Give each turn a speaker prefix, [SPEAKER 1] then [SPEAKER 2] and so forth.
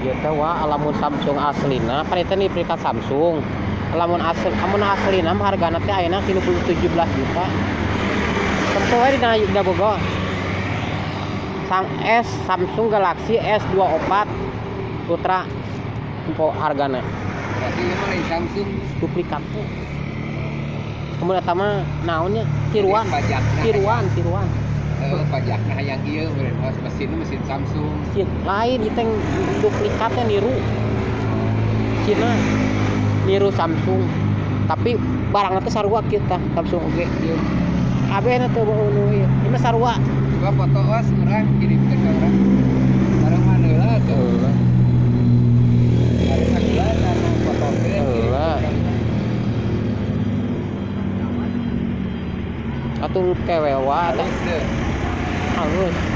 [SPEAKER 1] Ieu teh wa lamun Samsung aslina pan itu duplikat Samsung. Lamun asli, lamun aslina mah hargana teh ayeuna 37 juta. Tempo we dina dina Google. Sam S Samsung Galaxy S24 Ultra tempo hargana.
[SPEAKER 2] Berarti ieu mah lain Samsung.
[SPEAKER 1] Duplikat tuh. Kemudian eta mah naonnya tiruan,
[SPEAKER 2] Pajakna.
[SPEAKER 1] Tiruan, tiruan.
[SPEAKER 2] Heeh, pajakna hayang ieu meureun mesin mesin Samsung.
[SPEAKER 1] Lain ieu teh duplikatnya, niru Cina, niru Samsung, tapi barangna teh sarua kieu tah. Samsung oge ieu kabehna teh nu ieu, ieu mah sarua.
[SPEAKER 2] Coba foto os urang, kirimkeun ka urang. Bareng mana heula tuh.
[SPEAKER 1] Heula.
[SPEAKER 2] Bareng heula kana fotokeun.
[SPEAKER 1] Heula.
[SPEAKER 2] Kirimkeun ka urang.
[SPEAKER 1] Atuh kewewa teh.
[SPEAKER 2] Halus deh.
[SPEAKER 1] Halus.